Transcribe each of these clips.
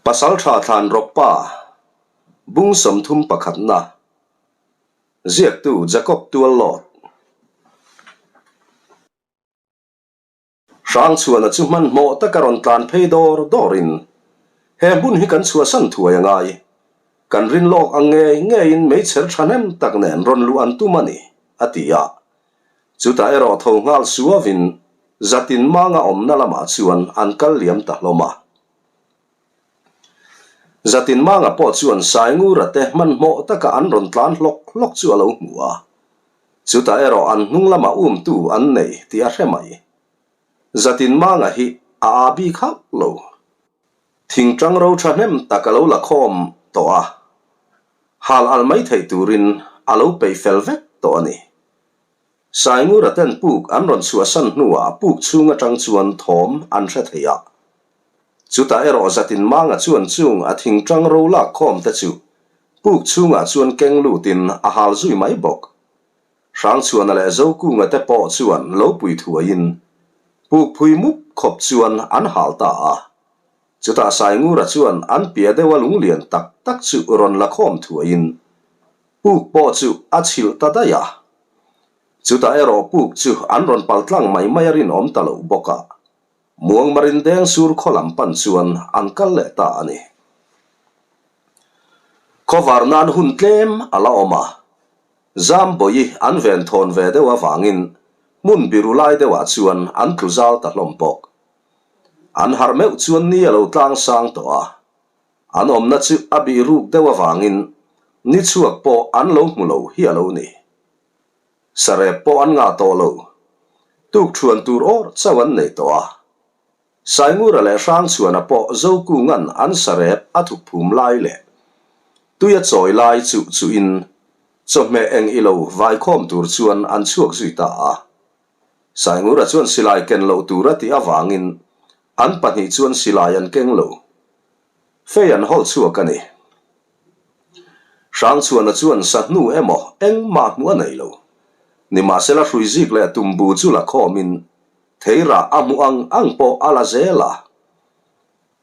Pasaltha Thlanrawkpa, Bung 30 pakhatna, Ziaktu Jacob Tuallawt. Hrangchhuana chu hmanhmawh taka rawn tlan phei dawr dawrin, He hmun hi kan chhuahsan thuai a ngai. Kan rin lawk ang ngei ngeiin meichher thahnem tak nen rawn luh an tum a ni, a ti a. Chutah erawh tho nghal suavin zatin manga awmna lamah chuan an kal liam ta hlawm a. Zatin manga pawh chuan Saingura te hmanhmawh taka an rawn tlan hlawk hlawk chu a lo hmu a. Chutah erawh an hnung lamah umtu an nei tih a hre mai. Zatin manga hi a aa bik hauh lo. Thingtang ro thahnem tak a lo la khawm tawh a, hal al mai theih turin a lo peih fel vek tawh a ni. Saingura ten puk an rawn chhuahsan hnuah puk chhung atang chuan thawm an hre thei a. Chutah erawh Zatin manga chuan chung a thingtang ro lak khawm te chu Puk chhungah chuan keng lutin a hal zui mai bawk. Hrangchhuana leh Zokunga te pawh chuan lo pui thuaiin puk phui mup khawp chuan an hal ta a. Chutah Saingura chuan an piah deuha lunglian tak tak chu rawn la khawm thuaiin puk pawh chu a chhilh ta daih a. Chutah erawh puk chu an rawn paltlang mai mai a rinawm ta lo bawk a. Muangmarin deng sur khaw lam pan chuan an kal leh ta a ni. Khawvar nan hun tlem a la awm a, Zambawi an ven thawn ve deuh avangin hmun biru lai deuhah chuan an tlu zal ta hlawm bawk. An harh meuh chuan ni a lo tlang sang tawh a, an awmna chu a bih ruk deuh avangin ni chhuak pawh an lo hmu lo hi a lo ni. Sarep pawh an ngah tawh lo. Tukṭhuan tur awr chauh an nei tawh a. Saingura leh Hrangchhuana pawh Zokunga'n an sarep a thuk phum lai leh tui a chawi lai chuh chuhin chawhmeh eng ilo vaikhawm tur chuan an chhuak zui ta a. Saingura chuan silai ken loh tur a tih avangin an pahnih chuan silai an keng lo. Fei an hawlh chhuak a ni. Hrangchhuana chuan sahnu emaw engmah hmuh a nei lo. Nimahsela hruizik leh tumbu chu la khawmin theirah a hmuh ang ang pawh a la zel a.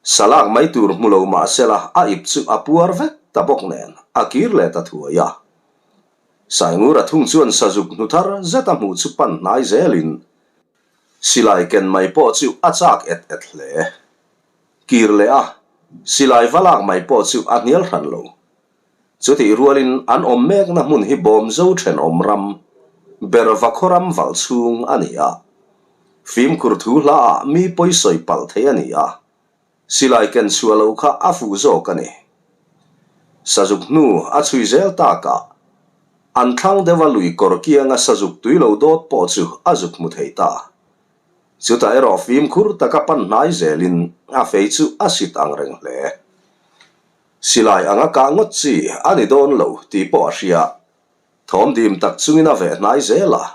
Salak mai tur hmu lo mahsela a ip chu a puar vek ta bawk nen a kir leh ta thuai a. Saingura thung chuan sazuk hnu thar zet a hmuh chu pan hnai zelin silai ken mai pawh chu a chak et et hle. Kir leh a, silai va lak mai pawh chu a hnial hran lo. Chutih rualin an awm mekna hmun hi Bawmzo thenawm ram, Berva khaw ram valh chhung a ni a. Fimkhur thu hla ah mi pawisawi palh thei a ni a, silai ken chhuah loh kha a fuh zawk a ni. Sazuk hnu a chhui zel takah an thlang deuha lui kawr kianga sazuk tui lo dawt pawh chu a zuk hmu thei ta. Chutah erawh fimkhur taka pan hnai zelin a fei chu a sit ang reng hle. Silai anga kah ngawt chi a ni dawn lo tih pawh a hria. Thawm dim tak chungin a veh hnai zel a.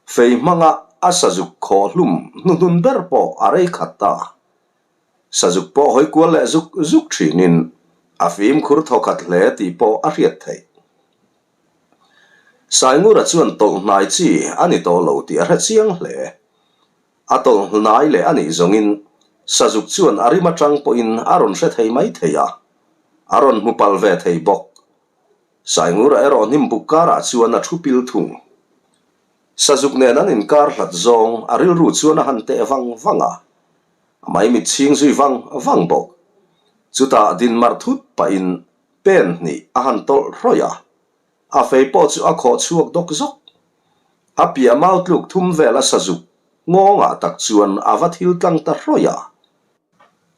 Fei hmanga a sazuk khawh hlum hnuhnun ber pawh a rei khat ta. Sazuk pawh hawi kual leh zuk zuk thinin a fimkhur thawkhat hle tih pawh a hriat theih. Saingura chuan tawlh hnai chi a ni tawh lo tih a hre chiang hle. A tawlh hnai leh a nih zawngin Sazuk chuan a rim atang pawhin a rawn hre thei mai thei a, a rawn hmu pal ve thei bawk. Saingura erawh hnim buk karah chuan a thu pil thung. Sazuk nen an inkar hlat zawng a rilru chuan a han teh vang vang a, a maimit chhing zui vang vang bawk. Chutah dinmar thut pahin Pen hnih a han tawlh hrawih a, a fei pawh chu a khawh chhuak dawk zawk. A piah mau tluk thum vel a sazuk ngawngah tak chuan a va thil tlang ta hrawih a.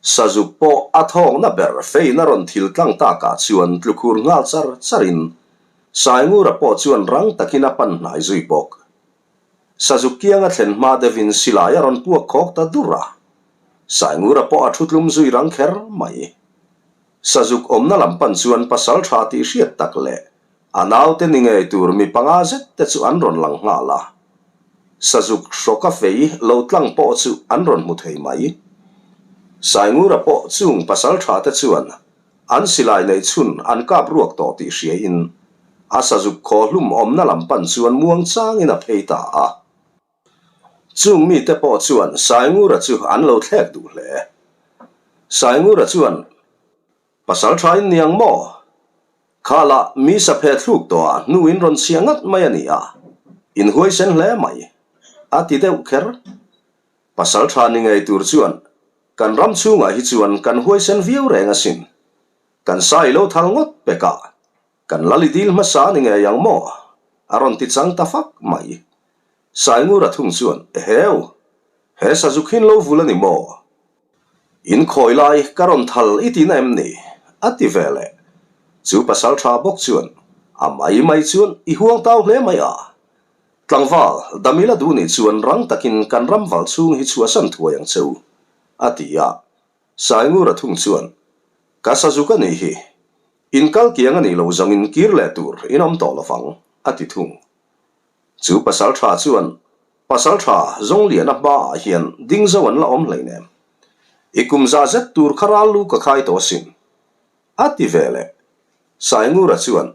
Sazuk pawh a thawkna ber fein a rawn thil tlang takah chuan tlukhur nghal char charin Saingura pawh chuan rang takin a pan hnai zui bawk. Sazuk kianga thlen hma deuhin silai a rawn puak khawk ta dur a, Saingura pawh a thu tlum zui rang kher mai. Sazuk awmna lam pan chuan pasal tha tih hriat tak leh a naute ni ngei tur mi panga zet te chu an rawn lang nghal a. Sazuk hrawka fei lo tlang pawh chu an rawn hmu thei mai. Saingura pawh chung pasal tha te chuan an silai neih chhun an kap ruak tawh tih hriain a sazuk khaw hlum awmna lam pan chuan muang changin a phei ta a. Chung mite pawh chuan Saingura chu an lo thlek duh hle. Saingura chuan, Pasal tha in niang maw? Khalah mi saphe thluk tawhah hnu in rawn chhiah ngat mai a ni a, in huaisen hle mai, a ti deuh kher. Pasal tha ni ngei tur chuan kan ram chhungah hi chuan kan huaisen viau reng asin. Kan sa i lo thal ngawt pek a, kan lal i dil hmasa a ni ngei ang maw? A rawn ti chang ta fak mai. Saingura thung chuan, Eheu! He sazuk hi in lo vul a ni maw? In khawi lai ka rawn thal i tihna em ni? A ti ve leh. Chu pasal tha bawk chuan, A mai mai chuan i huang tau hle mai a. Tlangval, Damila duh nih chuan rang takin kan ram val chhung hi chhuahsan thuai ang che u, a ti a. Saingura thung chuan, Ka sazuk a nih hi. In kal kiang a nih loh zawngin kir leh tur in awm tawh lovang, a ti thung. Chu pasal tha chuan pasal tha Zawngliana hmaah hian ding zo an la awm hleinem. I kum za zet tur kha ral lu ka khai tawh asin. A ti ve leh. Saingura chuan,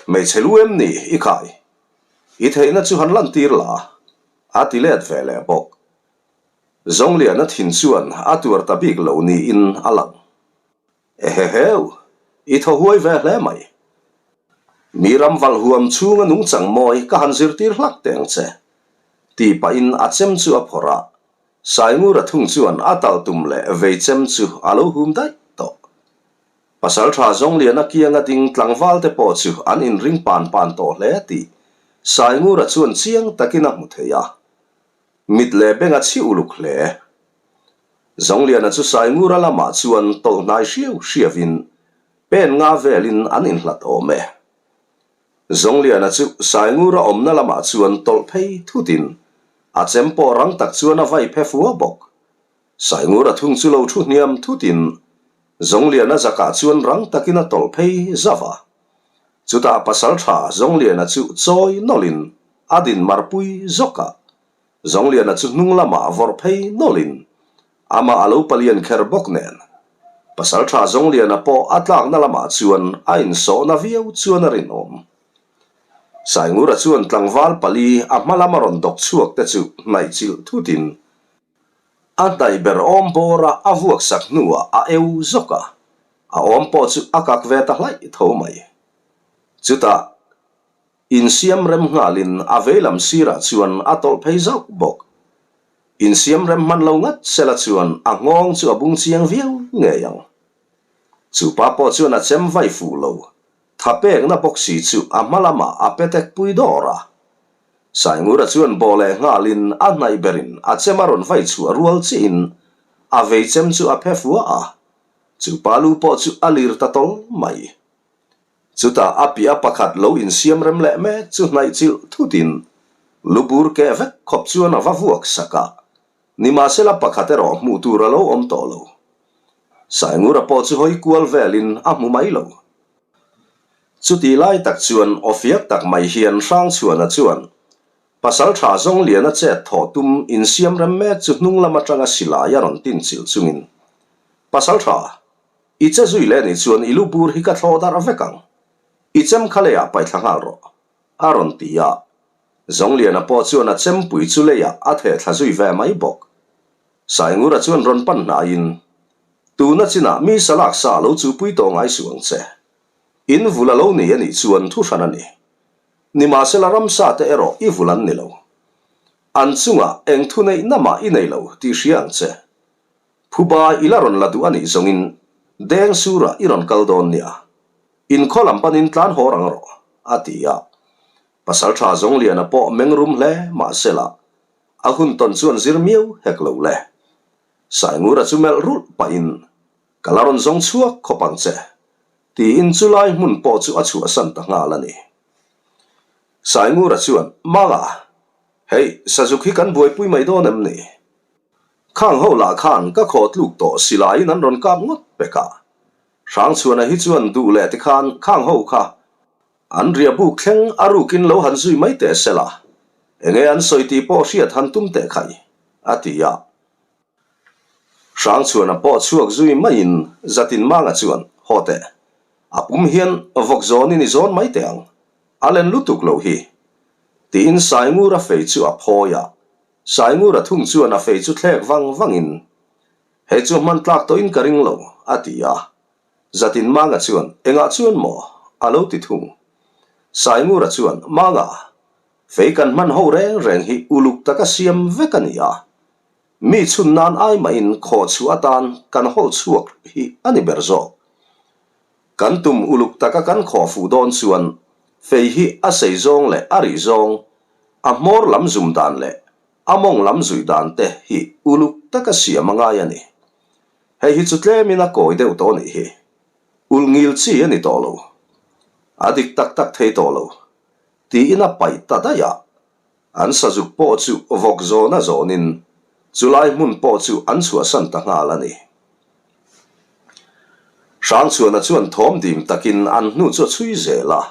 Hmeichhe lu em ni i khai? I theihna chu han lantir la, a ti let ve leh bawk. Zawngliana thin chuan a tuar ta bik lo niin a lang. Eheheu, i thaw huai ve hle mai. Mi ram valh huam chhunga nungchang mawi ka han zirtir hlak teh ang che, tih pahin a chem chu a phawrh a, Saingura thung chuan a tal tum leh vei chem chu a lo hum daih tawh. Pasalṭha Zawngliana kianga ding tlangval te pawh chu an inring pan pan tawh hle tih Saingura chuan chiang takin a hmu thei a, mit leh beng a chhi uluk hle. Zawngliana chu Saingura lamah chuan tawlh hnai hriau hriauin pen nga velin an inhlat awm e. Zawngliana chu Saingura awmna lamah chuan tawlh phei thutin a chem pawh rang tak chuan a vai phe fua bawk. Saingura thung chu lo thu hniam thutin Zawngliana zakah chuan rang takin a tawlh phei zauh a. Chutah pasalṭha Zawngliana chu chawi nawlhin a din marpui zawk a. Zawngliana chu hnung lamah vawrh phei nawlhin amah a lo palian kher bawk nen. Pasalṭha Zawngliana pawh a tlakna lamah chuan a insawhna viau chuan a rinawm. Saingura chuan tlangval pali a hma lama rawn dawk chhuak te chu hnaih chilh thutin a hnaih ber awm bawra a vuak sak hnuah a eu zawk a, a awm pawh chu a kak ve ta hlaih tho mai. Chutah. Insiam rem nghalin a veilam sirah chuan a tawlh phei zauh bawk. Insiam rem hman lo ngat sela chuan a nghawng chu a bung chiang viau ngei ang. Chu pa pawh chuan a chem vai fuh lo, tha pekna bawk si chu a hma lamah a petek pui dawr a. Saingura chuan bawh leh nghalin a hnaih berin a chem a rawn vai chhuah rual chiahin a vei chem chu a phe fua a, chu pa lu pawh chu a lir ta tawl mai. Chutah a piah pakhat lo insiam rem leh mek chu hnaih chilh thutin lu bur keh vek khawp chuan a va vuak sak a, nimahsela pakhat erawh hmuh tur a lo awm tawh lo. Saingura pawh chu hawi kual velin a hmu mai lo. Chutih lai tak chuan awfiak tak mai hian Hrangchhuana chuan Pasalṭha Zawngliana chet thawh tum insiam rem mek chu hnung lam aṭanga silai a rawn tin chilh chungin Pasalṭha I che zui leh nih chuan i lu bur hi ka thlawh darh vek ang. I chem kha leiah paihthla nghal rawh, a rawn ti a. Zawngliana pawh chuan a chempui chu leiah a theh thla zui ve mai bawk. Saingura chuan rawn pan hnaiin, Tuna chinah mi salak sa lo chupui tawh ngai suh ang che. In vul a lo ni a nih chuan thu hran a ni. Nimahsela ramsa te erawh i vul an ni lo. An chungah eng thu neih na mah i nei lo tih hria ang che. Phuba i la rawn la duh a nih zawngin deng surah i rawn kal dawn nia. In khaw lam panin tlan haw rang rawh, a ti a. Pasalṭha Zawngliana pawh meng rum hle mahsela a hun tawn chuan zir miau hek lo le. Saingura chu melh rulh pahin, Ka la rawn zawng chhuak khawp ang che, tiin chulai hmun pawh chu a chhuahsan ta nghal a ni. Saingura chuan, Manga, hei Sazuk hi kan buaipui mai dawn em ni? Khang ho lah khan ka khaw tluk tawh silaiin an rawn kap ngawt pek a. Hrangchhuana hi chuan duh leh tikhan khang ho kha an riah buk thleng a rukin lo han zui mai teh se la, enge an sawi tih pawh hriat han tum teh khai, a ti a. Hrangchhuana pawh chhuak zui maiin Zatin Manga chuan, Haw teh, a pum hian vawk zawnin i zawn mai teh ang, a len lutuk lo hi, tiin Saingura fei chu a phawi a. Saingura thung chuan a fei chu thlek vang vangin, Hei chu hman tlak tawhin ka ring lo, a ti a. Zatin Manga chuan, Engah chuan maw? a lo ti thung. Saingura chuan, Manga, fei kan hman ho reng reng hi uluk taka siam vek a ni a. Mi chhun nan ai mahin khaw chhuah atan kan hawlh chhuak hi a ni ber zawk. Kan tum uluk taka kan khaw fuh dawn chuan fei hi a sei zawng leh a rih zawng, a hmawr lam zum dan leh a mawng lam zuih dan te hi uluk taka siam a ngai a ni. Hei hi chu tlemin a kawi deuh tawh nih hi. Ulh ngil chi a ni tawh lo. A dik tak tak thei tawh lo. Tiin a paih ta daih a. An sazuk pawh chu vawk zawn a zawnin chulai hmun pawh chu an chhuahsan ta nghal a ni. Hrangchhuana chuan thawm dim takin an hnu chu a chhui zel a.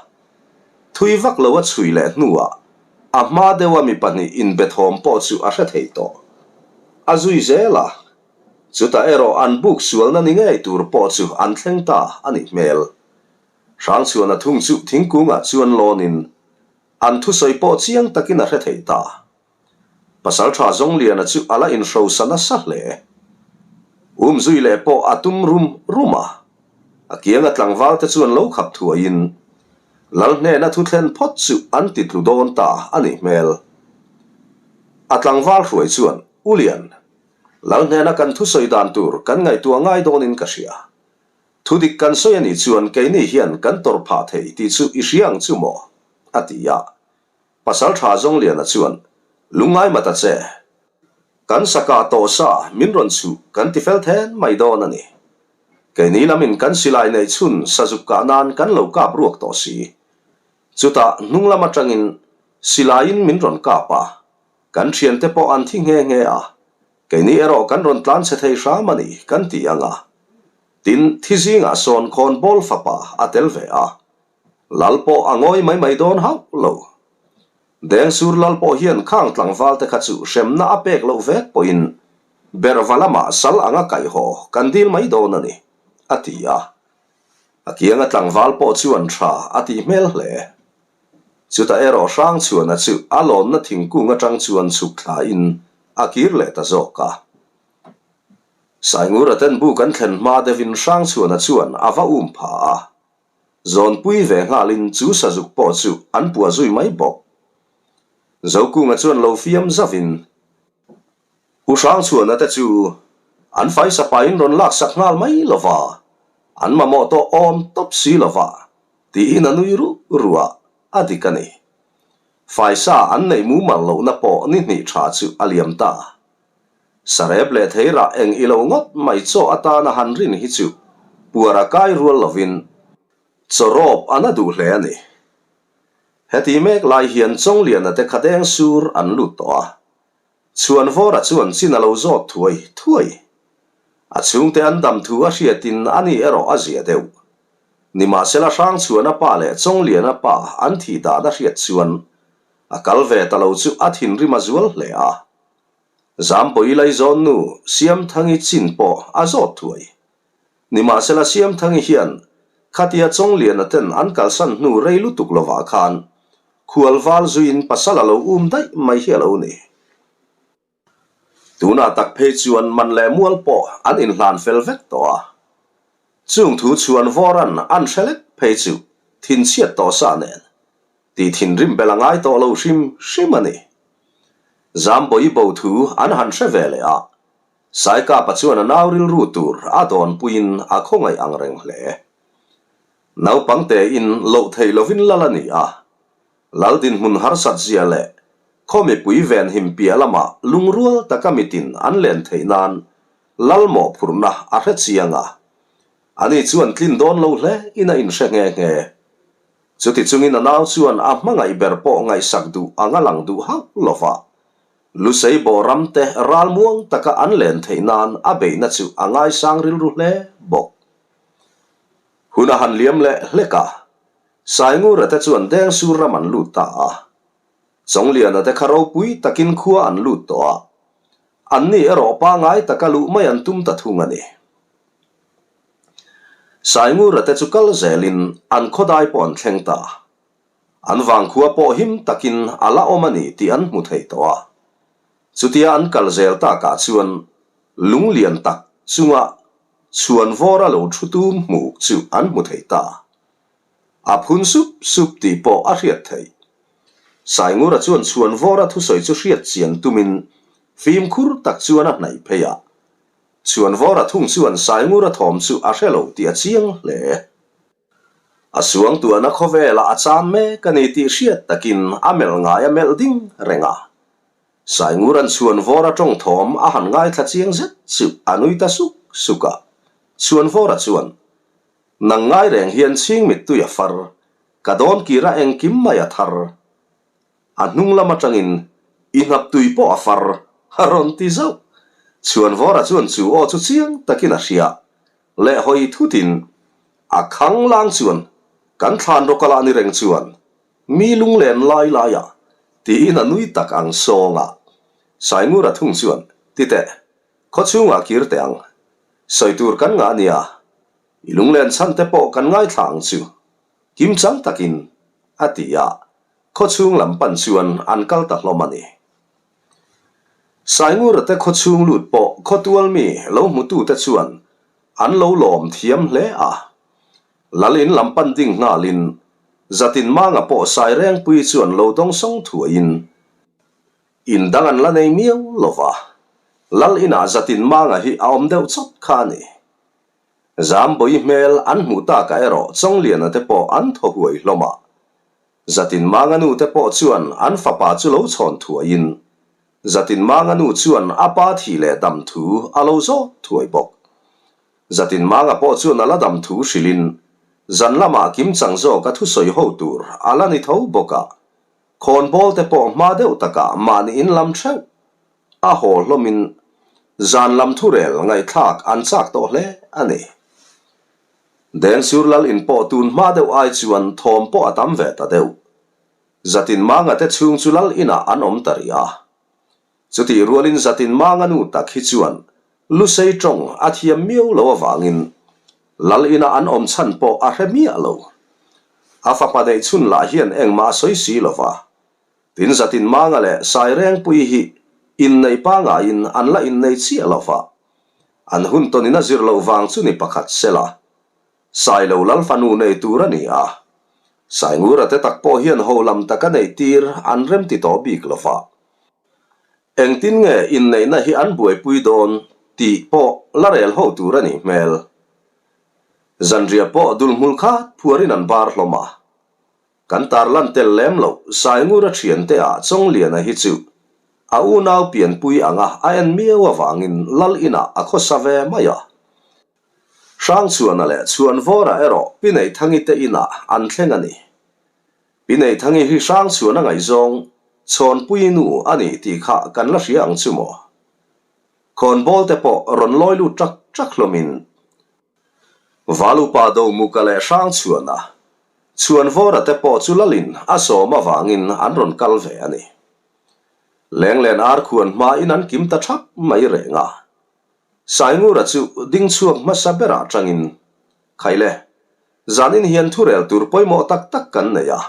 Thui vak lo a chhui leh hnuah a hma deuha mi pahnih inbe thawm pawh chu a hre thei tawh. A zui zel a, chutah erawh an buk sualna ni ngei tur pawh chu an thleng ta a nih hmel. Hrangchhuana thung chu thingkungah chuan lawnin An thusawi pawh chiang takin a hre thei ta. Pasalṭha Zawngliana chu a la inhrosa nasa hle. Umzui leh pawh a tum rum rum a. A kianga tlangvalte chuan lo khap thuaiin Lal hnena thu thlen phawt chu an ti tlu dawn ta a nih hmel. A tlangval hruai chuan, U Lian, Lal hnena kan thusawi dan tur kan ngaihtuah ngai dawnin ka hria. Thu dik kan sawi a nih chuan keini hian kan tawrh phah thei tih chu i hria ang chu maw? a ti a. Pasalṭha Zawngliana chuan, Lungngai mat a che. Kan sakah tawh sa min rawn chhuh kan ti fel then mai dawn a ni. Keini lamin kan silai neih chhun sazuk kah nan kan lo kap ruak tawh si. Chutah hnung lam atangin silaiin min rawn kap a, kan thiante pawh an thi nghe nghe a, Keini erawh kan rawn tlan chhe thei hram a ni kan ti ang a. Tin, thi zingah sawn khawnbawl fapa a tel ve a. Lal pawh a ngawi mai mai dawn hauh lo. Dengsur lal pawh hian khang tlangval te kha chu hremna a pek loh vek pawhin Berva lamah sal anga kaihhaw kan dil mai dawn a ni, a ti a. A kianga tlangval pawh chuan tha a tih hmel hle. Chutah erawh Hrangchhuana chu a lawnna thingkung atang chuan chhuk thlain a kir leh ta zawk a. Saingura ten buk an thlen hma deuhin Hrangchhuana chuan a va um pha a. Zawnpui ve nghalin chu sazuk pawh chu an puah zui mai bawk. Zokunga chuan lo fiam zavin U Hrangchhuana te chu an faisapain rawn laksak nghal mai lova, an mamawh tawh awm tawp si lova tiin a nui ruh ruh a, a dik a ni. Faisa an neih mumal lohna pawh ni hnih tha chu a liam ta. Sarep leh theirah eng i lo ngawt mai chaw atana han rin hi chu puar a kai rual lovin chaw rawp a na duh hle a ni. Heti mek lai hian Chawngliana te kha deng sur an lut tawh a, Chhuanvawra chuan chin a lo zawt thuai thuai. A chhungte an dam thu a hriatin a ni erawh a zia deuh. Nimahsela Hrangchhuana pa leh Chawngliana pa an thih dan a hriat chuan a kal ve ta lo chu a thinrim a zual hle a. Zambawi Laizawn nu Siamthangi chin pawh a zawt thuai. Nimahsela Siamthangi hian khatia Chawngliana ten an kalsan hnu rei lutuk lovah khan khual val zuiin pasal a lo um daih mai hi a lo ni. Tunah tak phei chuan man leh mual pawh an inhlan fel vek tawh a. Chung thu chhuan vawran an hre lek phei chu thinchhiat tawh sa nen tih thinrim bel a ngai tawh lo hrim hrim a ni. Zambawi bo thu an han hre ve leh a, Saikapa chuan a nau rilru tur a dawnpuiin a khawngaih ang reng hle. Naupang tein loh theih lovin lal a ni a, lal dinhmun harsat zia leh khaw mipui venhim piah lamah lungrual taka mitin an len theih nan lal mawhphurhna a hre chiang a, ani chuan tlin dawn lo hle in a inhre nghe nghe. Chuti chungin a nau chuan a hmangaih ber pawh ngaihsak duh anga lang duh hauh lova Lusei bawh ramte ralmuang taka an len theih nan a beihna chu a ngaisang rilru hle bawk. Hun a han liam leh hlek a, Saingura te chuan Dengsur ram an lut ta a. Chawngliana te kha ropui takin khua an lut tawh a, anni erawh pangai taka luh mai an tum ta thung a ni. Saingura te chu kal zelin an khawdai pawh an thleng ta. An vangkhua pawh him takin a la awm a ni tih an hmu thei tawh a. Chutia an kal zel takah chuan lung lian tak chunga chhuanvawra lo thu tum hmuk chu an hmu thei ta. A phun sup sup tih pawh a hriat theih. Saingura chuan chhuanvawra thusawi chu hriat chian tumin fimkhur tak chuan a hnaih phei a. Chhuanvawra thung chuan Saingura thawm chu a hre lo tih a chiang hle. A suangtuahna khawvelah a cham mek a ni tih hriat takin a melh ngai a melh ding reng a. Saingura'n Chhuanvawra tawng thawm a han ngaithla chiang zet chu a nui ta suk suk a. Chhuanvawra chuan, Nang ngai reng hian chhing mittui a far, ka dawn kira engkim mai a thar. A hnung lam atangin i hnap tui pawh a far, a rawn ti zauh. Chhuanvawra chuan chu aw chu chiang takin a hria. Leh hawi thutin a khang lang chuan kan thlan rawk a lah ni reng chuan mi lunglen lai lai a tiin a nui tak ang sawng a. Saingura thung chuan, Titeh, khawchhungah kir teh ang. Sawi tur kan ngah nia, i lunglen chhan te pawh kan ngaithla ang chu. Kimchang takin a ti a, khawchhung lam pan chuan an kal ta hlawm a ni. Saingura te khawchhung lut pawh khawtual mi lo hmutute chuan an lo lawm thiam hle a. Lal in lam pan ding nghalin Zatin Manga pawh Sairengpui chuan lo dawngsawng thuaiin in dang an la nei miau lo va, Lal inah Zatin Manga hi a awm deuh chawt kha a ni. Zambawi hmel an hmuh takah erawh Chawngliana te pawh an thaw huai hlawm a. Zatin Manga nu te pawh chuan an fapa chu lo chhawn thuaiin Zatin Manga nu chuan a pa thih leh dam thu a lo zawt thuai bawk. Zatin Manga pawh chuan a la dam thu hrilhin zan lamah kimchang zawk a thusawi ho tur a la ni tho bawk a, khawnbawl te pawh hma deuh takah mahni in lam theuh a haw hlawmin zan lam thurel ngaihthlak an chak tawh hle a ni. Dengsur lal in pawh tun hma deuh ai chuan thawm pawh a tam ve ta deuh. Zatin Manga te chhung chu lal inah an awm ta rih a. Chutih rualin Zatin Manga nu tak hi chuan Lusei tawng a thiam miau lo avangin lal inah an awm chhan pawh a hre miah lo. A fapa neih chhun lah hian engmah a sawi si lo va. Tin Zatin Manga leh Sairengpui hi inneih pangaiin an la innei chiah lo va. An hun tawnin a zir loh vang chu ni pakhat sela, Sailo lal fanu nei tur a ni a. Saingura te tak pawh hian ho lam taka neih tir an remti tawh bik lo va. Engtin nge inneihna hi an buaipui dawn tih pawh la rel ho tur a nih hmel. Zanriah pawh dulhmul khat phuarin an bar hlawm a. Kan tarlan tel lem loh Saingura thiante ah Chawngliana hi chu a unau pianpui anga a en miau avangin lal inah a khawsa ve mai a. Hrangchhuana leh Chhuanvawra erawh Pi Neithangi te inah an thleng a ni. Pi Neithangi hi Hrangchhuana ngaihzawng Chhawnpui nu a ni tih kha kan la hria ang chu maw? Khawnbawl te pawh rawn lawi lut ṭak ṭak hlawmin Valupa Domuka leh Hrangchhuana, Chhuanvawra te pawh chu Lalin a sawm avangin an rawn kal ve a ni. Lenglen ar khuan hmain an kim ta thap mai reng a. Saingura chu ding chhuak hmasa berah tangin, Khaile, zanin hian thurel tur pawimawh tak tak kan nei a.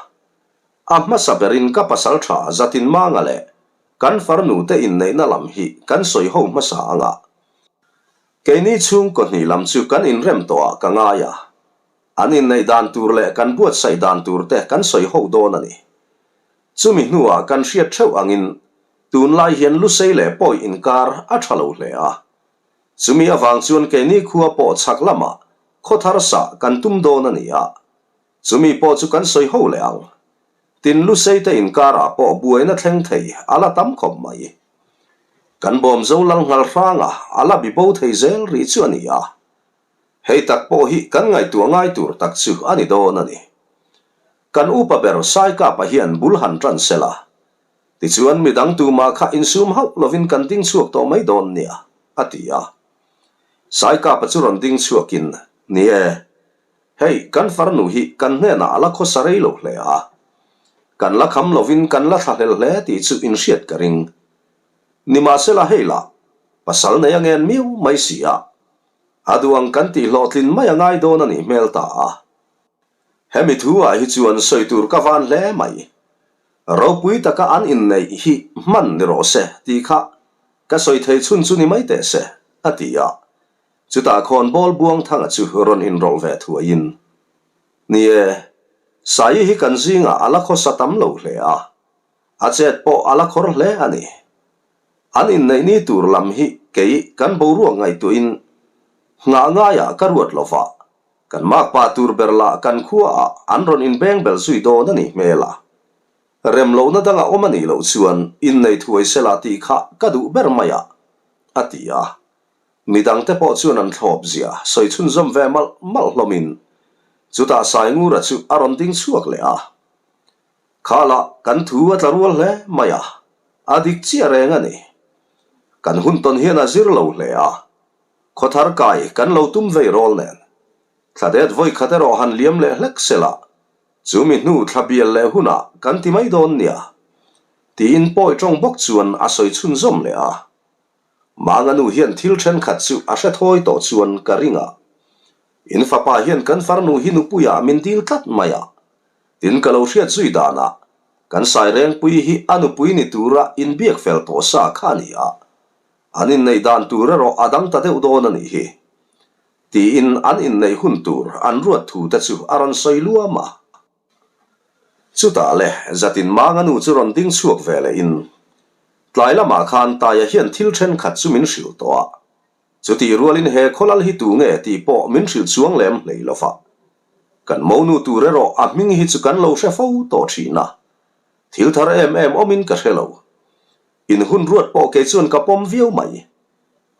A hmasa berin ka pasal tha Zatinmanga leh kan farnu te inneihna lam hi kan sawi ho hmasa anga. Keini chhungkaw hnih lam chu kan inrem tawh ah ka ngai a, an inneih dan tur leh kan buatsaih dan tur te kan sawi ho dawn a ni. Chumi hnuah kan hriat theuh angin tunlai hian Lusei leh Pawi inkar a tha lo hle a. Chumi avang chuan keini khua pawh chhak lamah khawthar sah kan tum dawn a ni a, Chumi pawh chu kan sawi ho leh ang. Tin Lusei te inkarah pawh buaina thleng thei a la tam khawp mai. Kan bawm zo lal nghal hranga a la bi bo thei zel rih chu a ni a. Hei tak pawh hi kan ngaihtuah ngai tur tak chu a ni dawn a ni. Kan upa ber Saikapa hian bul han tan sela. Tichuan midang tumah kha insum hauh lovin kan ding chhuak tawh mai dawn nia, a ti a. Saikapa chu rawn ding chhuakin, Ni e, Hei, kan farnu hi kan hnenah a la khawsa rei lo hle a. Kan la kham lovin kan la thlahlel hle tih chu inhriat ka ring. Nimahsela hei lah, pasal nei a ngen miau mai si a. A duh ang kan tih hlawhtlin mai a ngai dawn a nih hmel ta a. Hemi thu ah hi chuan sawi tur ka van hle mai. Ropui taka an inneih hi hman ni rawh se tih kha ka sawi thei chhun chu ni mai teh se, a ti a. Chutah khawnbawl Buangthanga chu rawn inrawlh ve thuaiin, Ni e, Saii hi kan zingah a la khawsa tam lo hle a, a chet pawh a la khawr hle a ni. An inneih ni tur lam hi kei kan boruak ngaihtuahin nghah ngaiah ka ruat lo va, Kan makpa tur ber lah kan khuaah an rawn inbeng bel zui dawn a nih hmel a. Rem lohna danga awm a nih loh chuan innei thuai sela tih kha ka duh ber mai a, a ti a. Midangte pawh chuan an thlawp zia sawi chhunzawm ve malh malh hlawmin chutah Saingura chu a rawn ding chhuak leh a. Kha lah kan thu a tla rual hle mai a, a dik chiah reng a ni. Kan hun tawn hian a zir lo hle a, Khawthar kai kan lo tum vei rawl nen. Thladet vawi khat erawh han liam leh hlek sela, chu mi hnu thla bial leh hunah kan ti mai dawn nia. Tiin pawi tawng bawk chuan a sawi chhunzawm leh a. Manga nu hian thil thenkhat chu a hre thawi tawh chuan ka ring a. In fapa hian kan farnu hi nupuiah min dil tlat mai a. Tin ka lo hriat zui danah kan Sairengpui hi a nupui ni tura inbiak fel tawh sa kha a ni a. An inneih dan tur erawh a dang ta deuh dawn a nih hi. Tiin an inneih hun tur an ruat thu te chu a rawn sawi luam a. Chutah le Zatin Manga nu chu rawn ding chhuak ve leh in, Tlai lamah khan Taia hian thil thenkhat chu min hrilh tawh a. Chutih rualin he khawlal hi tu nge tih pawh min hrilh chuang lem hlei lo va. Kan monu tur erawh a hming hi chu kan lo hre fo tawh thin a. Thil thar em em awmin ka hre lo. In hun ruat pawh kei chuan ka pawm viau mai.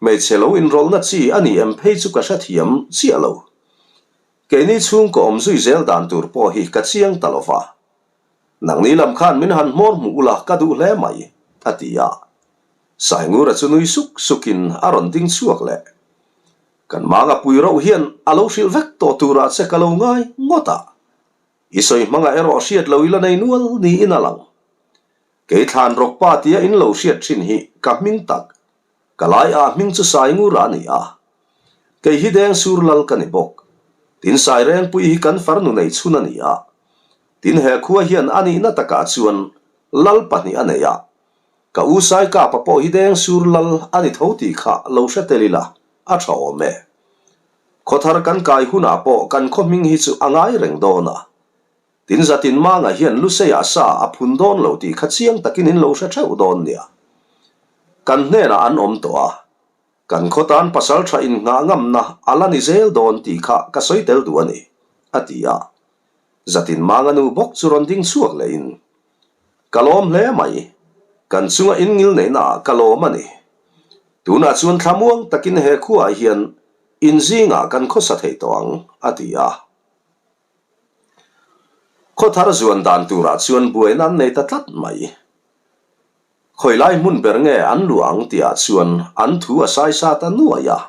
Hmeichhe lo inrawlhna chi a ni em phei chu ka hrethiam chiah lo. Keini chhungkaw awm zui zel dan tur pawh hi ka chiang ta lo va. Nangni lam khan min han hmawr hmuh ula ka duh hle mai, a ti a. Saingura chu nui suk sukin a rawn ding chhuak leh. Kan manga pui rauh hian a lo hrilh vek tawh turah che ka lo ngai ngawt a. I sawi hmangah erawh hriat lo ila nei nual niin a lang. Kei thlan rawk pa tia in lo hriat thin hi ka hming tak. Ka lai a hming chu Saingur a ni a. Kei hi deng sur lal ka ni bawk. Tin Sairengpui hi kan farnu nei chhun a ni a. Tin he khua hian a nihna takah chuan lal pahnih a nei a. Ka u Saikapa pawh hi deng sur lal a ni tho tih kha lo hre tel ila a tha awm e. Khawthar kan kai hunah pawh kan khaw hming hi chu a ngai reng dawn a. Tin zatin Manga hian Luseiah sa a phun dawn lo tih kha chiang takin in lo hre theuh dawn nia. Kan hnenah an awm tawh a, kan khaw tan pasal tha innghah ngamna a la ni zel dawn tih kha ka sawi tel duh a ni, a ti a. Zatin Manga nu bawk chu rawn ding chhuak lehin, Ka lawm hle mai, kan chunga inngil neihnaah ka lawm a ni. Tunah chuan thlamuang takin he khuaah hian inzingah kan khawsa thei tawh ang, a ti a. Khawthar zuan dan turah chuan buaina an nei ta tlat mai. Khawilai hmun ber nge an luah ang tihah chuan an thu a saisa ta nuai a.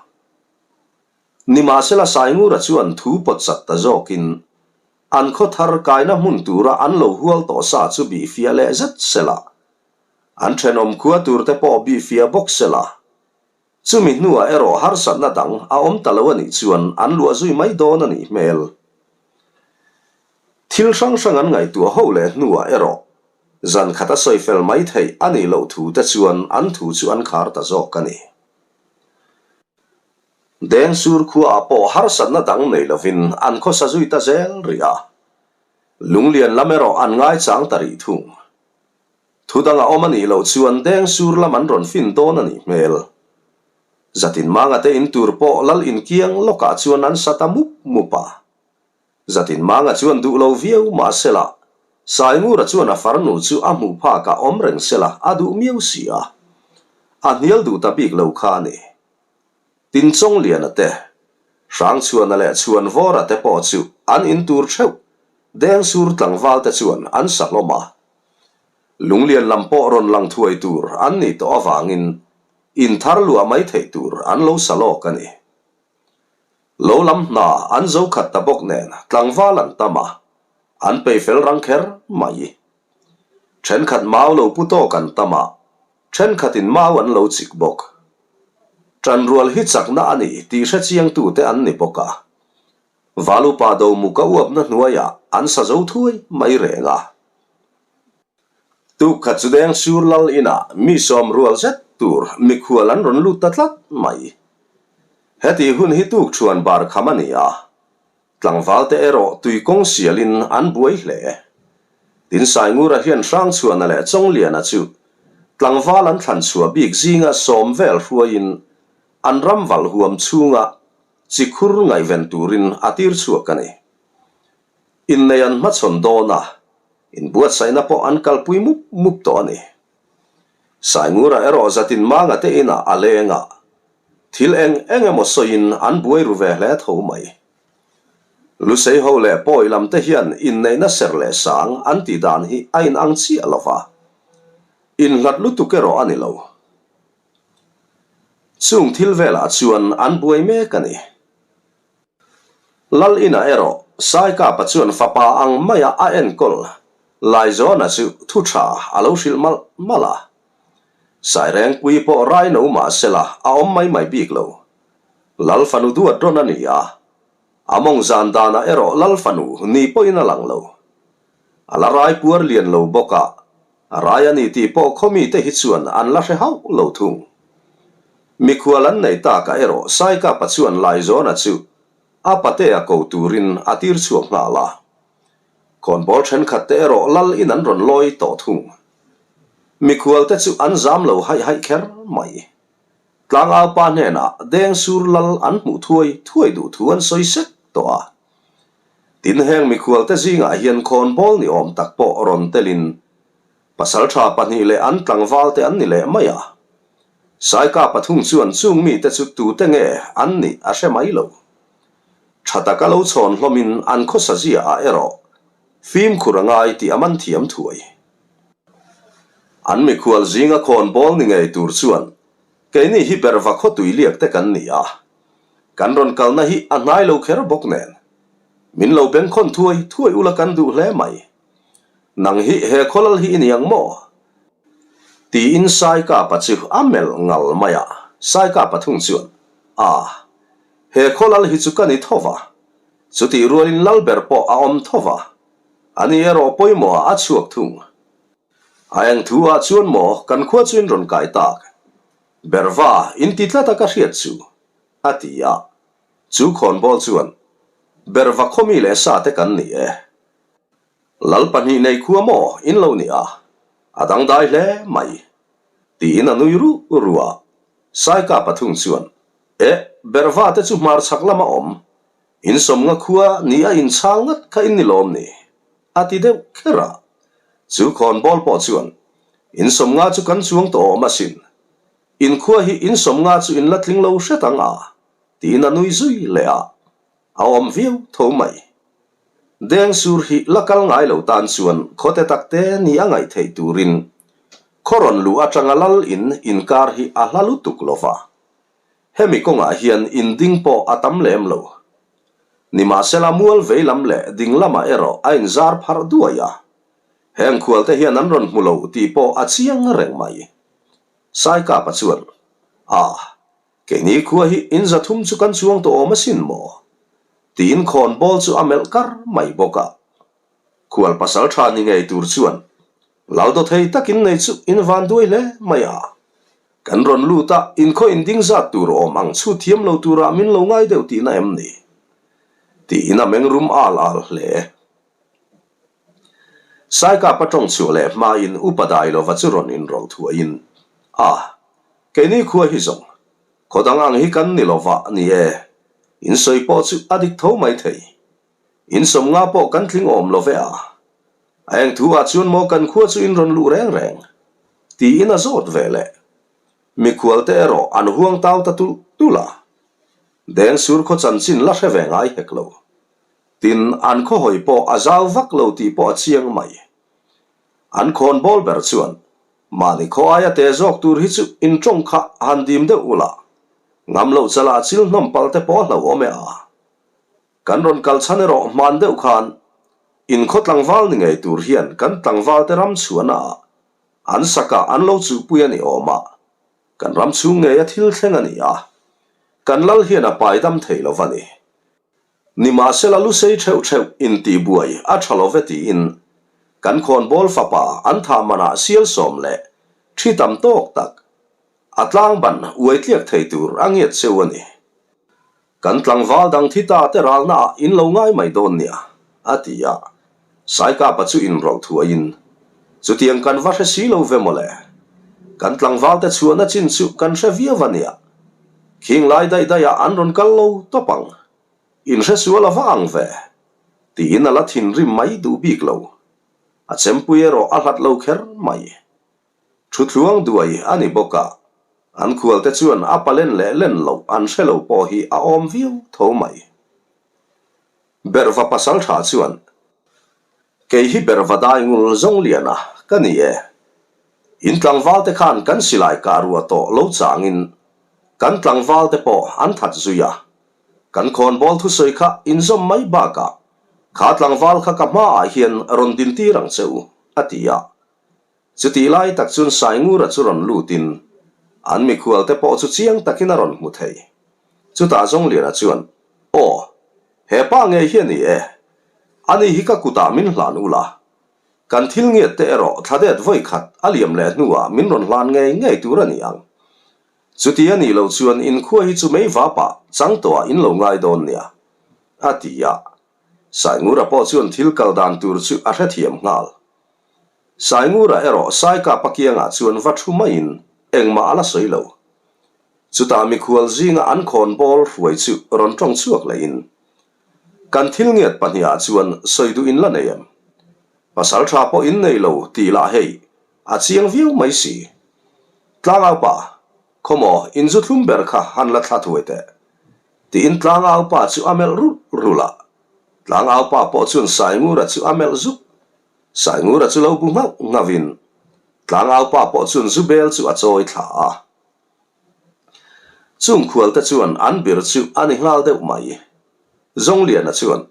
Nimahsela Saingura chuan thu pawt chat ta zawkin an khawthar kaina hmun tura an lo hual tawh sa chu bihfiah leh zet sela, an thenawm khua turte pawh bihfiah bawk sela, Chumi hnuah erawh harsatna dang a awm ta lo a nih chuan an luah zui mai dawn a nih hmel. Thil hrang hrang an ngaihtuah ho leh hnuah erawh zan khat a sawi fel mai theih a nih loh thu te chuan an thu chu an khar ta zawk a ni. Dengsur khuaah pawh harsatna dang nei lovin an khawsa zui ta zel rih a, Lunglian lam erawh an ngaichang ta rih thung. Thu dang a awm a nih loh chuan deng sur lam an rawn fin dawn a nih hmel. Zatin Manga te in tur pawh lal inkiang lawkah chuan an sa ta mup mup a. Zatin Manga chuan duh lo viau mah sela, Saingura chuan a farnu chu a hmuh phakah awm reng sela a duh miau si a. A hnial duh ta bik lo kha a ni. Tinchawngliana te, Hrangchhuana leh Chhuanvawra te pawh chu an in tur theuh deng sur tlangval te chuan an sa hlawm a. Lunglian lam pawh rawn lang thuai tur an nih tawh avangin in thar luah mai theih tur an lo sa lawk a ni. Lo lam hna an zo khat ta bawk nen tlangval an tam a, an peih fel rang kher mai. Thenkhat mau lo pu tawk an tam a, thenkhatin mau an lo chik bawk. Tanrual hi chakna a ni tih hrechiangtute an ni bawk a. Valupa Domuka uapna hnuaiah an sa zo thuai mai reng a. Tuk khat chu Dengsur lal inah mi sawm rual zet tur mikhual an rawn lut ta tlat mai. Hetih hun hi tuk thuan bar kham a ni a, tlangvalte erawh tui kawng sialin an buai hle. Tin Saingura hian Hrangchhuana leh Chawngliana chu tlangval an thlan chhuah bik zinga sawm vel hruaiin an ram valh huam chhunga chi khur ngaihven turin a tir chhuak a ni. Innei an hmachhawn dawn a, inbuatsaihna pawh an kalpui mup mup tawh a ni. Saingura erawh zatin manga te inah a leng a, thil eng eng emaw sawiin an buai ru ve hle tho mai. Lusei ho leh pawi lam te hian inneihna ser leh sang an tih dan hi a inang chiah lo va, inhlat lutuk erawh a ni lo. Chung thil velah chuan an buai mek a ni. Lal inah erawh Saikapa chuan fapa ang maia a enkawl Laizawna chu thu tha a lo hrilh malh malh a. Sairengpui pawh raino mah sela a awm mai mai bik lo. Lal fanu duat rawn a ni a, a mawng zan danah erawh Lal fanu ni pawhin a lang lo. A la rai puar lian lo bawk a, a rai a ni tih pawh khaw mite hi chuan an la hre hauh lo thung. Mikhual an nei takah erawh Saikapa chuan Laizawna chu a patea ko turin a tir chhuak nghal a. Khawnbawl thenkhat te erawh lal in an rawn lawi tawh thung. Mikhual te chu an zam lo haih haih kher mai. Tlangaupa hnenah Dengsur lal an hmuh thuai thuai duh thu an sawi sek tawh a. Tin heng mikhualte zingah hian khawnbawl ni awm tak pawh rawn telin pasaltha pahnih leh an tlangvalte an ni leh mai a. Saika pathum chuan chung mite chu tute nge an nih a hre mai lo. Tha taka lo chhawn hlawmin an khawsa zia ah erawh fimkhur a ngai tih a man thiam thuai. An mikhual zinga khawnbawl ni ngei tur chuan keini hi berva khawtui liak te kan ni a. Kan rawn kalna hi a hnai lo kher bawk nen. Min lo bengkhawn thuai thuai ula kan duh hle mai. Nang hi he khawlal hi i ni ang maw? Tiin Saikapa chu a melh ngal mai a. Saikapa thung chuan, A, he khawlal hi chu ka ni tho va. Chutih rualin lal ber pawh a awm tho va. Ani erawh pawimawhah a chhuak thung. A eng thu ah chuan maw kan khua chu in rawn kai tak? Berva in ti tlat a ka hriat chu, a ti a. Chu khawnbawl chuan, Berva khawmi leh sa te kan ni e. Lal pahnih nei khua maw in lo ni a, a dangdai hle mai, tiin a nui ruh ruh a. Saika pathum chuan, E, Berva te chu hmar chhak lama awm, in sawmnga khua ni a inchhal ngat kha in ni lawm ni? A ti deuh kher a. Chu khawnbawl pawh chuan, In sawmnga chu kan chuang tawh awm asin. In khua hi in sawmnga chu in la tling lo hret ang a, tiin a nui zui leh a. A awm viau tho mai. Dengsur hi la kal ngai lo tan chuan khawte takte ni a ngaih theih turin khaw rawn luh atanga lal in inkar hi a hla lutuk lo va. Hemi kawngah hian in ding pawh a tam lem lo. Nimahsela mual vei lam leh ding lamah erawh a inzar pharh duai a. Heng khualte hian an rawn hmu lo tih pawh a chiang reng mai. Saikapa chuan, A, keini khua hi in zathum chu kan chuang tawh awm asin maw? Tiin khawnbawl chu a melh kar mai bawk a. Khual pasal tha ni ngei tur chuan Laldo thei takin nei chu in van duai hle mai a. Kan rawn lut a, inkhaw inding zat tur awm ang chhut thiam lo turah min lo ngai deuh tihna em ni? Tiin a meng rum al al hle. Saikapa tawng chhuah leh hmain Upa Dailova chu rawn inrawlh thuaiin, A, keini khua hi zawng, khaw dang ang hi kan ni lova ni e, in sawi pawh chu a dik tho mai thei. In sawmnga pawh kan tling awm lo ve a. A eng thu ah chuan maw kan khua chu in rawn luh reng reng? Tiin a zawt ve leh. Mikhual te erawh an huang tau ta tulh tulh a. Dengsur khaw chanchin la hre ve ngai hek lo. Tin, an khaw hawi pawh a zau vak lo tih pawh a chiang mai. An khawn bawl ber chuan mahni khaw aia te zawk tur hi chu in tawng kha han dim deuh ula, ngam loh chalah chil hnawm pal te pawh a hlauhawm e a. Kan rawn kal chhan erawh hman deuh khan in khaw tlangval ni ngei tur hian kan tlangvalte ram chhuahna ah an sakah an lo chuhpui a ni awm a, kan ram chhung ngeia thil thleng a ni a, kan lal hian a pai dam thei lo va ni. Nimahsela lusei theuh theuh intihbuai a tha lo ve tiin. Kan khawnbawl fapa an thah manah sial sawm leh thi tam tawk tak a tlangban uai tliak thei tur a ngiat cheu a ni. Kan tlangval dang thi ta te ralna ah in lo ngai mai dawn nia, a ti a. Saikapa chu inrawlh thuaiin, Chutiang kan va hre si lo ve mawle. Kan tlangval te chhuahna chin chu kan hre viau a nia. Khing lai daih daih ah an rawn kal lo tawp ang. In hre sual a va ang ve, tiin a la thinrim mai duh bik lo. A chempui erawh a hlat lo kher mai. Thutthluang duai a ni bawk a, an khualte chuan a palen leh len loh an hre lo pawh hi a awm viau tho mai. Berhva pasal tha chuan, Kei hi Berhva dai ngul zawng liana ka ni e. In tlangvalte khan kan silai kah ruah tawh lo changin kan tlangvalte pawh an that zui a. Kan khawnbawl thusawi kha inzawm mai bakah kha tlangval kha ka hmaah hian rawn dintir ang che u, a ti a. Chutih lai tak chuan Saingura chu rawn lutin an mikhualte pawh chu chiang takin a rawn hmu thei. Chutah Zawngliana chuan, Aw, he pa ngei hi a ni e. Ani hi ka kutah min hlan ula. Kan thil ngiat te erawh thladet vawi khat a liam leh hnuah min rawn hlan ngei ngei tur a ni ang. Chuti a nih loh chuan inkhua hi chu mei vapah chang tawhah in lo ngai dawn nia, a ti a. Saingura pawh chuan thil kal dan tur chu a hrethiam nghal. Saingura erawh Saikapa kiangah chuan va thu maiin engmah a la sawi lo. Chutah mikhual zinga an khawnbawl hruai chu rawn tawng chhuak lehin, Kan thil ngiat pahnihah chuan sawi duh in la nei em? Pasal tha pawh in nei lo tih lah hei a chiang viau mai si. Tlangaupa, khawmaw in zu thlum ber kha han la thla thuai teh. Tiin Tlangaupa chu a melh rulh rulh a. Tlangaupa pawh chuan Saingura chu a melh zuk. Saingura chu lo bu nghauh nghauhin Tlangaupa pawh chuan zu bel chu a chawi thla a. Chung khualte chuan an bir chu a ni nghal deuh mai. Zawngliana chuan,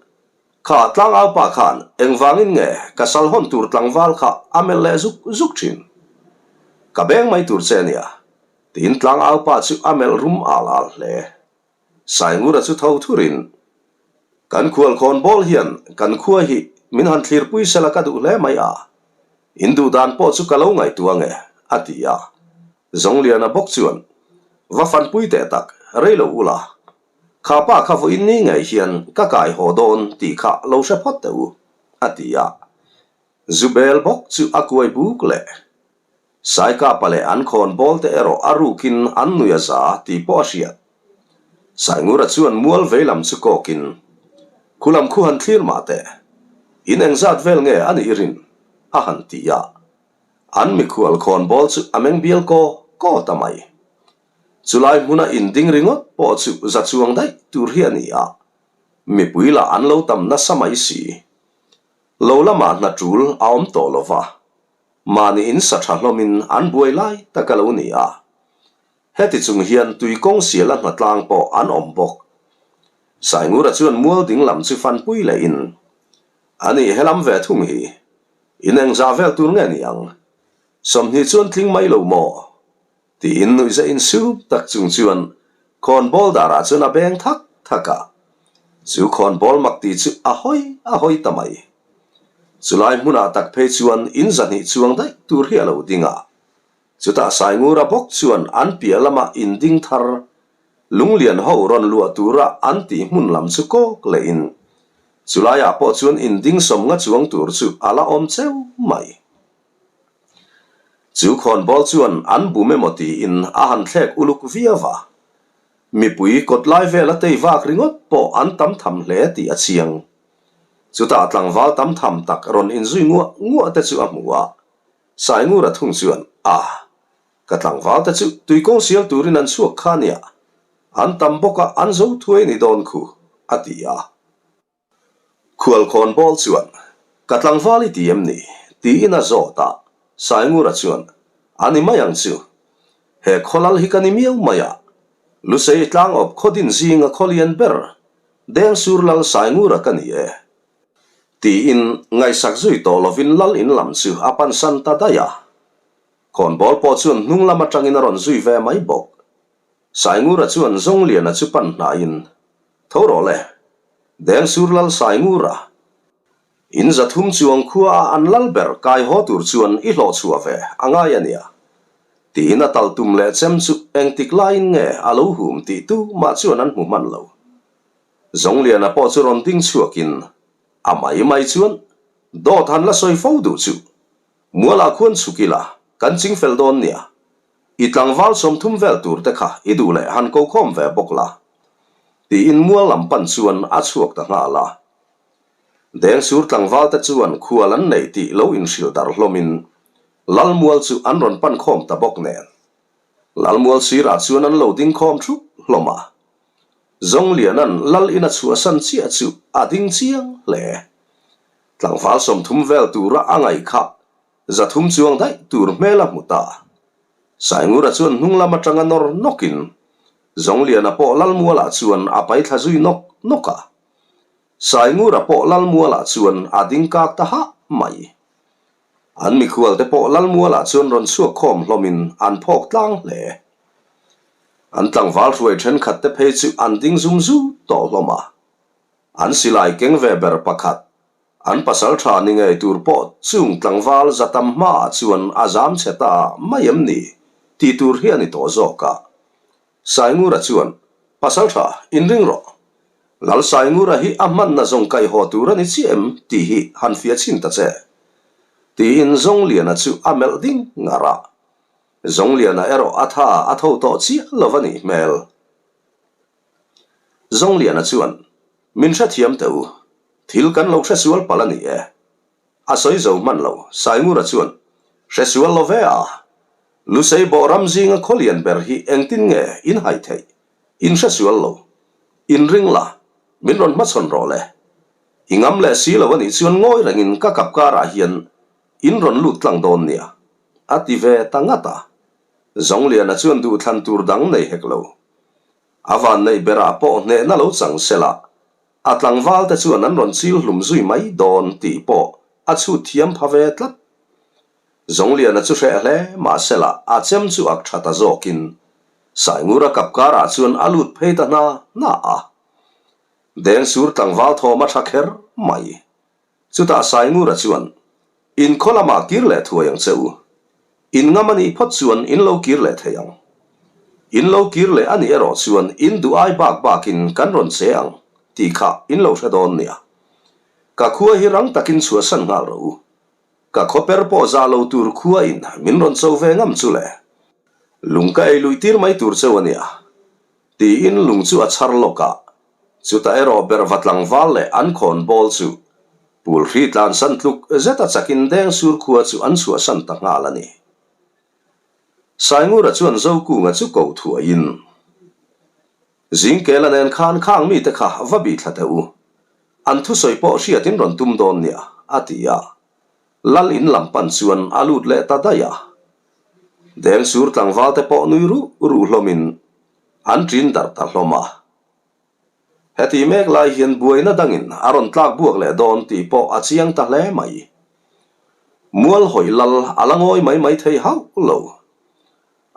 Kha Tlangaupa khan engvangin nge ka sal hawn tur tlangval kha a melh leh zuk zuk thin? Ka beng mai tur che nia, tiin Tlangaupa chu a melh rum al al hle. Saingura chu tho thurin, Kan khualkhawn bawl hian kan khua hi min han thlirpui sela ka duh hle mai a, in duh dan pawh chu ka lo ngaihtuah nge, a ti a. Zawngliana bawk chuan, Va fanpui teh tak, rei lo ula. Kha pa kha vawiin ni ngei hian ka kai haw dawn tih kha lo hre phawt teh u, a ti a. Zubel bawk chu a kuai buk leh. Saikapa leh an khawn bawl te erawh a rukin an nui a za tih pawh a hriat. Saingura chuan mual vei lam chu kawkin, Khu lam khu han thlir mah teh, in engzat vel nge a nih rin? a han ti a. An mikhual khawn bawl chu a meng bial kaw kaw ta mai. Chulai hmuna inding ringawt pawh chu za chuang daih tur hi a ni a, mipui lah an lo tam nasa mai si. Lo lamah hna tul a awm tawh lo va, Mahni in sa tha hlawmin an buai lai tak a lo ni a. Heti chung hian tui kawng sial a hnatlang pawh an awm bawk. Saingura chuan mual ding lam chu fanpui lehin, A nih helam ve thung hi, in engzah vel tur nge ni ang? 20 chuan tling mai lo maw? Tiin nuihza insum tak chung chuan khawnbawl darah chuan a beng thak thak a. Chu khawnbawl mak tih chu a hawi a hawi ta mai. Chulai hmunah tak phei chuan in zahnih chuang daih tur hi a lo ding a. Chutah Saingura bawk chuan an piah lama in ding thar lunglian ho rawn luah tura an tih hmun lam chu kawk lehin chulaiah pawh chuan in ding 50 chuang tur chu a la awm cheu mai. Chu khawnbawl chuan an bum emaw tiin a han thlek uluk viau a, mipui kawt lai vela tei vak ringawt pawh an tam tham hle tih a chiang. Chutah tlangval tam tham tak rawn inzui nguah nguah te chu a hmu a, Saingura thung chuan, A, ka tlangval te chu tuikawng sial turin an chhuak kha nia, an tam bawk a an zo thuai ni dawn khu, a ti a. Khualkhawn bawl chuan, Ka tlangval i ti em ni? tiin a zawt a, Saingura chuan, A ni mai ang chu. He khawlal hi ka ni miau mai a. Lusei tlangawp khawdin zinga khawlian ber, Dengsur lal Saingura ka ni e. Tiin ngaihsak zui tawh lovin lal in lam chu a pansan ta daih a. Khawnbawl pawh chuan hnung lam atangin a rawn zui ve mai bawk. Saingura chuan Zawngliana chu pan hnaiin, Tho rawh le, Dengsur lal Saingura. In 300 chuang khuaa an lal ber kai haw tur chuan i hlawh chhuah ve a ngai a nia. Tiin a tal tum leh chem chu engtik laiin nge a lo hum tih tu mah chuan an hmu hman lo. Zawngliana pawh chu rawn ding chhuakin a mai mai chuan dawt han la sawi fo duh chu Mualah khuan chhuk ila kan ching fel dawn nia. I tlangval 30 vel tur te kha i duh leh han ko khawm ve bawk la. Tiin mual lam pan chuan a chhuak ta nghal a. Dengsur tlangval te chuan khual an nei tih lo inhrilh darh hlawmin Lalmual chu an rawn pan khawm ta bawk nen. Lalmual sirah chuan an lo ding khawm thup hlawm a. Zawngliana'n Lal ina chhuahsan chiah chu a ding chiang hle. Tlangval 30 vel tura a ngaih kha 300 chuang daih tur hmel a hmu ta. Saingura chuan hnung lam atanga nawr nawkin Zawngliana pawh Lalmualah chuan a paithla zui nawk nawk a. Saingura pawh Lalmualah chuan a ding kak ta hah mai. An mikhualte pawh Lalmualah chuan rawn chhuak khawm hlawmin an phawk tlang hle. An tlangval hruai thenkhat te phei chu an ding zum zut tawh hlawm a. An silai keng ve ber pakhat, an pasal tha ni ngei tur pawh chung tlangval za tam hmaah chuan a zam chhe ta mai em ni tih tur hi a ni tawh zawk a. Saingura chuan, Pasal tha, inring rawh. Lal Saingura hi a hmanna zawng kaih haw tur a ni chiah em tih hi han fia chhin ta che. Tiin Zawngliana chu a melh ding ngar a. Zawngliana erawh a tha a tho tawh chiah lo a nih hmel. Zawngliana chuan, Min hrethiam teh u, thil kan lo hresual palh a ni e. A sawi zo hman lo, Saingura chuan, Hre sual lo ve a, Lusei bawh ram zinga khaw lian ber hi engtin nge in hai theih? In hre sual lo. In ring la, min rawn hmachhawn rawh le. I ngam leh si lo a nih chuan ngawi rengin ka kap karah hian in rawn lut tlang dawn nia, a ti ve ta ngat a. Zawngliana chuan duhthlan tur dang nei hek lo. A vanneih berah pawh hnehna lo chang sela, A tlangval te chuan an rawn chil hlum zui mai dawn tih pawh a chhut thiam pha ve tlat. Zawngliana chu hreh hle mahsela a chem chu ak tha ta zawkin Saingura kap karah chuan a lut phei ta hna hna a. Dengsur tlangval thawm a tha kher mai. Chutah Saingura chuan, In khaw lamah kir leh thuai ang che u. In ngam a nih phawt chuan in lo kir leh thei ang. In lo kir leh a nih erawh chuan in duh ai bak bakin kan rawn che ang tih kha in lo hre dawn nia. Ka khua hi rang takin chhuahsan nghal rawh u. Ka khaw per pawh zah lo tur khua in min rawn cho ve ngam chu le. Lung ka ei luih tir mai tur cheu a nia. Tiin lung chu a chhar lawk a, chutah erawh berhva tlangval leh an khawn bawl chu Pulhri tlansan tluk zeta chakin Dengsur khua chu an chhuahsan ta nghal a ni. Saingura chuan Zokunga chu ko thuaiin, Zingkela nen khan khang mite kha va bih thla teh u, an thusawi pawh hriatin rawn tum dawn nia, a ti a. Lal in lam pan chuan a lut leh ta daih a. Dengsur tlangval te pawh nui ruh ruh hlawmin an ṭin darh ta hlawm a. Heti mek lai hian buaina dangin a rawn tlak buak leh dawn tih pawh a chiang ta hle mai. Mual hawi lal a la ngawi mai mai thei hauh lo.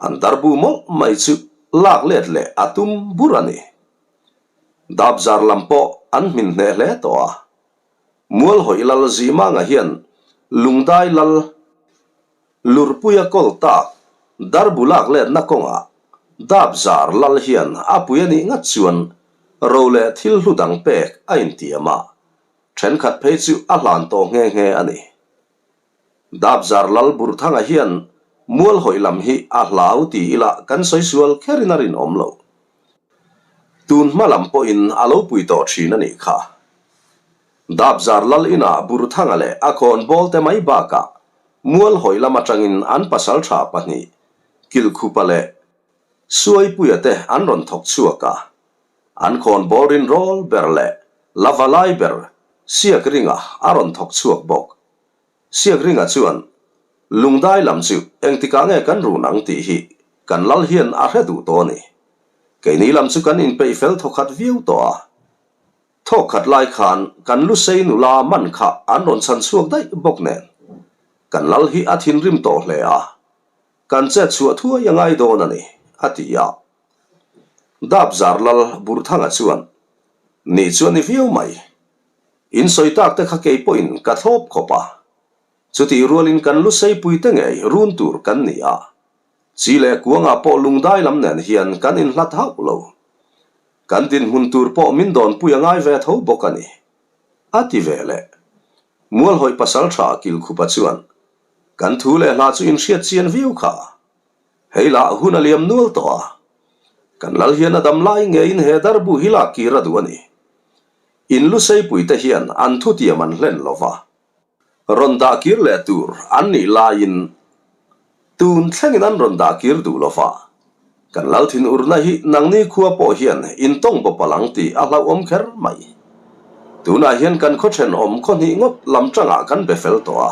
An darbu mawlh mai chu lak let leh a tum bur a ni. Dapzar lam pawh an hmin hneh hle tawh a. Mual hawi lal Zimanga hian Lungdai lal Lurpuia kawl tak darbu lak letna kawngah dap zar lal hian a pui a nih ngat chuan ro leh thil hlu dang pek a intiam a, thenkhat phei chu a hlan tawh nghe nghe a ni. Dap zar lal Burthanga hian mual hawi lam hi a hlau ti ila kan sawi sual kherin a rinawm lo. Tun hma lam pawhin a lo pui tawh thin a nih kha. Dapzar lal inah Burthanga leh a khawn bawl te mai bakah mual hawi lam atangin an pasal tha pahnih Kilkhupa leh Suaipuia te an rawn thawk chhuak a. An khawn bawl rinrawl ber leh lava lai ber Siakringa a rawn thawk chhuak bawk. Siakringa chuan, Lungdai lam chu engtikah nge kan run ang tih hi kan lal hian a hre duh tawh a ni. Keini lam chu kan inpeih fel thawkhat viau tawh a. Thawk khat lai khan kan Lusei nula man kha an rawn chhan chhuak daih bawk nen kan lal hi a thinrim tawh hle a, kan chet chhuah thuai a ngai dawn a ni, a ti a. Dapzar lal Burthanga chuan, Nih chuan ni viau mai. In sawi tak te kha kei pawhin ka thlawp khawp a. Chutih rualin kan lu seipuite ngei run tur kan ni a. Chi leh kuangah pawh lungdai lam nen hian kan inhlat hauh lo. Kan dinhmun tur pawh min dawnpui a ngai ve tho bawk a ni. A ti ve leh. Mualhawih pasaltha Kilkhupa chuan, Kan thu leh hla chu inhriat chian viau kha. Hei lah hun a liam nual tawh a. Kan lal hian a dam lai ngeiin he darbu hi lak kir a duh a ni. In lu seipuite hian an thutiam an hlen lo va. Rawn dah kir leh tur an nih laiin tun thlengin an rawn dah kir duh lo va. Kan lal thin urna hi nangni khua pawh hian intawng bawp a lang tih a hlauhawm kher mai. Tunah hian kan khaw thenawm khaw hnih ngawt lam tangah kan be fel tawh a.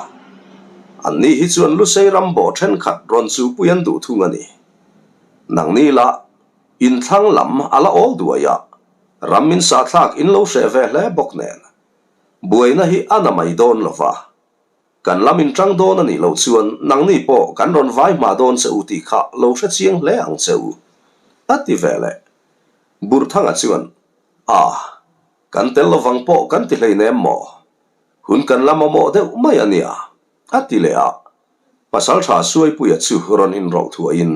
Anni hi chuan Lusei ram bawh thenkhat rawn chuhpui an duh thung a ni. Nangni lah inthlang lam a la awl duai a, ram min sahthlak in lo hreh ve hle bawk nen. Buaina hi a na mai dawn lo va. Kan lam in tang dawn a nih loh chuan nangni pawh kan rawn vai hma dawn che u tih kha lo hre chiang hle ang che u, a ti ve leh. Burthanga chuan, A, kan tel lovang pawh kan ti hleinem maw? Hun kan la mamawh deuh mai a nia, a ti leh a. Pasaltha Suaipuia chu rawn inrawlh thuaiin,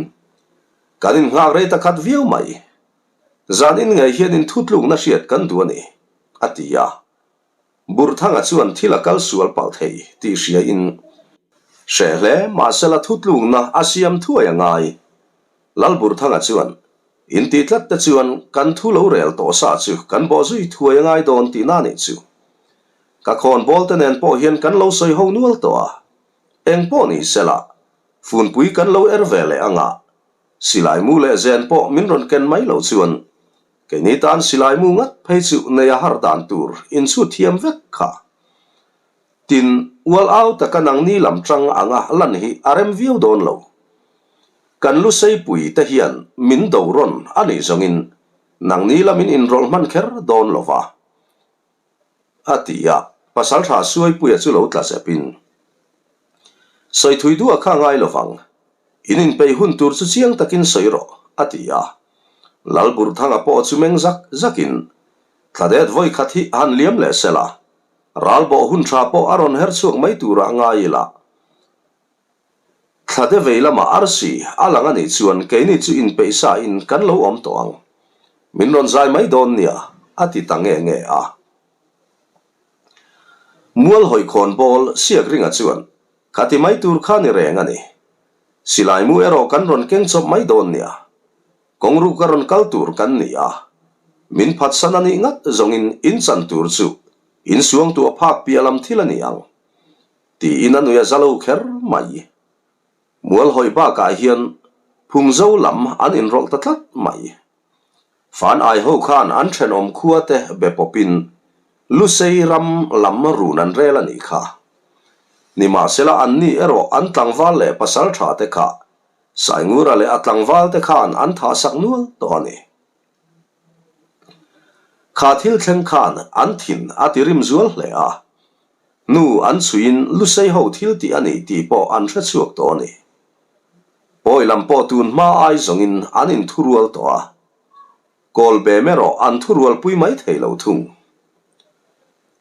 Kan innghak rei ta khat viau mai. Zan in ngei hian inthutlukna hriat kan duh a ni, a ti a. Burthanga chuan thil a kal sual palh thei tih hria in hreh hle mahsela thutlukna a siam thuai a ngai. Lal Burthanga chuan, In tih tlat te chuan kan thu lo rel tawh sa chu kan bawh zui thuai a ngai dawn tihna nih chu. Ka khawnbawl te nen pawh hian kan lo sawi ho nual tawh a, eng pawh ni sela funpui kan lo er ve leh anga Silai mu leh zen pawh min rawn ken mai loh chuan keini tan silai mu ngat phei chu nei a har dan tur inchhut thiam vek kha. Tin, ual au taka nangni lam tang anga lan hi a rem viau dawn lo. Kan lu seipui te hian min do rawn a nih zawngin nangni lamin inrawlh hman kher dawn lo va. A ti a, Pasaltha Suaipuia chu lo tla zepin, Sawithui duah kha ngai lovang, in inpeih hun tur chu chiang takin sawi rawh, a ti a. Lalburthanga pawh chu meng zak zakin, Thladet vawi khat hi han liam leh sela, ralbawh hun tha pawh a rawn her chhuak mai turah ngai ila. Thlade vei lamah arsi a lang a nih chuan keini chu inpeih sa in kan lo awm tawh ang. Min rawn zai mai dawn nia, a ti ta nge nge a. Mual hawikhawn bawl Siakringa chuan, Kha ti mai tur kha ni reng a ni. Silai mu erawh kan rawn keng chawp mai dawn nia. Kawngruka rawn kal tur kan ni a. Min phatsan a nih ngat zawngin in chan tur chu insuangtuah phak piah lam thil a ni ang. Tiin a nui a za lo kher mai. Mual hawi bakah hian Phungzo lam an inrawlh ta tlat mai. Fan ai ho khan an thenawm khua te be pawpin Lusei ram lam run an rel a nih kha. Nimahsela anni erawh an tlangval leh pasal tha te kha Saingura leh a tlangval te khan an thahsak nual tawh a ni. Kha thil thleng khan an thin a ti rim zual hle a. Hnu an chhuiin Lusei ho thil tih a ni tih pawh an hre chhuak tawh a ni. Pawi lam pawh tun hma ai zawngin an inthurual tawh a. Kawlbem erawh an thurualpui mai thei lo thung.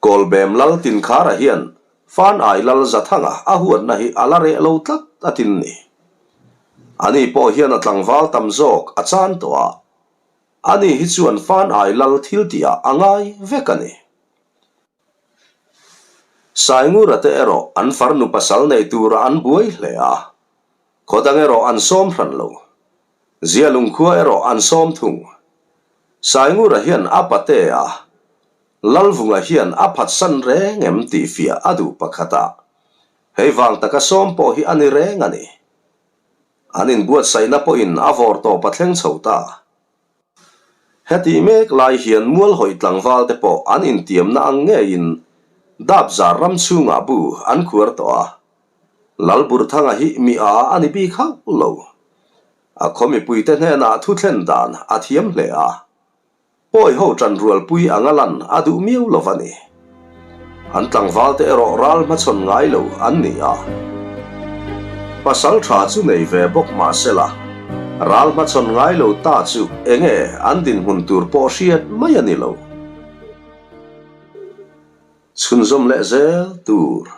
Kawlbem lal Tinkhara hian Fan Ai Lal Zathanga a huatna hi a la reh lo tlat a tin ni. Ani pawh hian a tlangval tam zawk a chan tawh a. Ani hi chuan Fan Ai Lal thil tihah a ngai vek a ni. Saingura te erawh an farnu pasal nei tura an buai hle a, khaw dang erawh an sawm hran lo. Zialung khua erawh an sawm thung. Saingura hian a pate a, Lalvunga hian a phatsan reng em tih fiah a duh pakhat a, hei vang taka sawm pawh hi a ni reng a ni. An inbuatsaihna pawhin a vawr tawp a thleng chho ta. Hetih mek lai hian Mualhawih tlangval te pawh an intiamna ang ngeiin Dapzar ram chhungah bu an khuar tawh a. Lalburthanga hi mi a a ni bik hauh lo. A khaw mipuite hnenah thu thlen dan a thiam hle a. Pawi ho ṭan rualpui anga lan a duh miau lo va ni. An tlangvalte erawh ral hmachhawn ngai lo an ni a. Pasal ṭha chu nei ve bawk mah sela, ral hmachhawn ngai lo ta chu enge an dinhmun tur pawh hriat mai a ni lo. Chhunzawm leh zel tur.